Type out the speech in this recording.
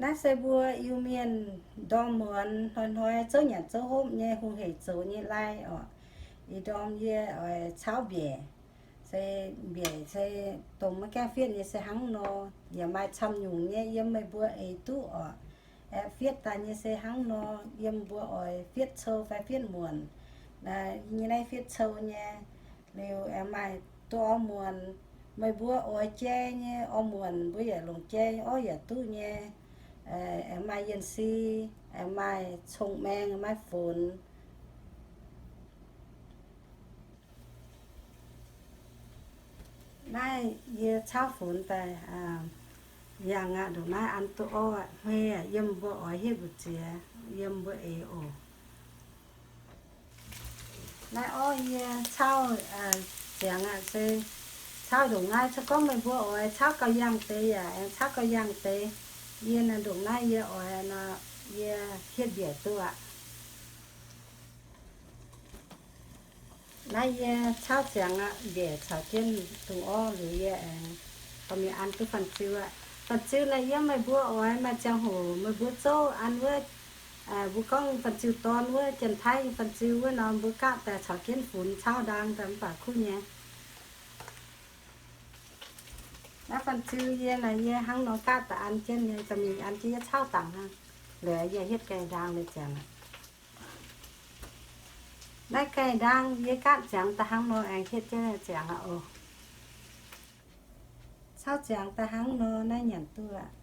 Naaiv se mbuo Iu-Mienh ndorm muonz hnoi-hnoi zouv nyanc zouv hopv nyei hungh hec zoux nyei lai oc. Ih ndorm yie oix caauv mbiaic. Se mbiaic se dongh maiv gaengh fietv nyei se hnangv nor. Yaac maaih camv nyungc nyei yiem meih mbuo eix duqv oc. Aeqv, fietv daaih nyei se hnangv nor, yiem mbuo oix fietv cou fai fietv muonc. Naaiv fietv cou nyei, liuz aengx maaih duqv orv muonc. Meih mbuo oix jai nyei orv muonc mbuo yaac longc jai orv yaac duqv nyei. Aengx maaih yienh si, aengx maaih cong-maeng, maaih funx. Naaiv yie caauv funx daaih yangh aqv. Ndongc naaiv an duqv orv aqv. Hmei aqv, yiem mbuo oix hietv mbu'ziex, yiem mbuo eix oc. Naaiv orv yie caauv ziangx aqv. Se caauv ndongc naaiv, se gorngv meih mbuo oix caauv gauh yangh deix yaac aengx caauv gauh yangh deix. Yie naaiv ndongc naaiv yie oix nor, yie hietv mbiaic duqv aqv. Naaiv yie caauv ziangx aqv. Mbiaic caux jienv dungz orv liuz yie aengx dorh mingh an duqv fanh ziu aqv. Fanh ziu naaiv yiem meih mbuo oix maaih ziangh hoc meih mbuo zouv an wuov, mbuo gorngv fanh ziu dorn wuov, Janx-Taiv nyei fanh ziu wuov nor, mbuo gaatv daaih caux jienv funx caauv ndaang daaih mv baac kuv nyei. Naaiv fanh ziu yie naaiv yie hnangv nor gaatv daaih an jienv nyei, dorh mingh an jienv yie caauv dangx hnangv. Liuz yie hietv gaengh ndaang liuz ziangx aqv. Naaiv gaengh ndaang yie gaatv ziangx daaih hnangv nor aengx hietv jienv ziangx aqv oc. Caauv ziangx daaih hnangv nor naaiv nyanc duqv aqv.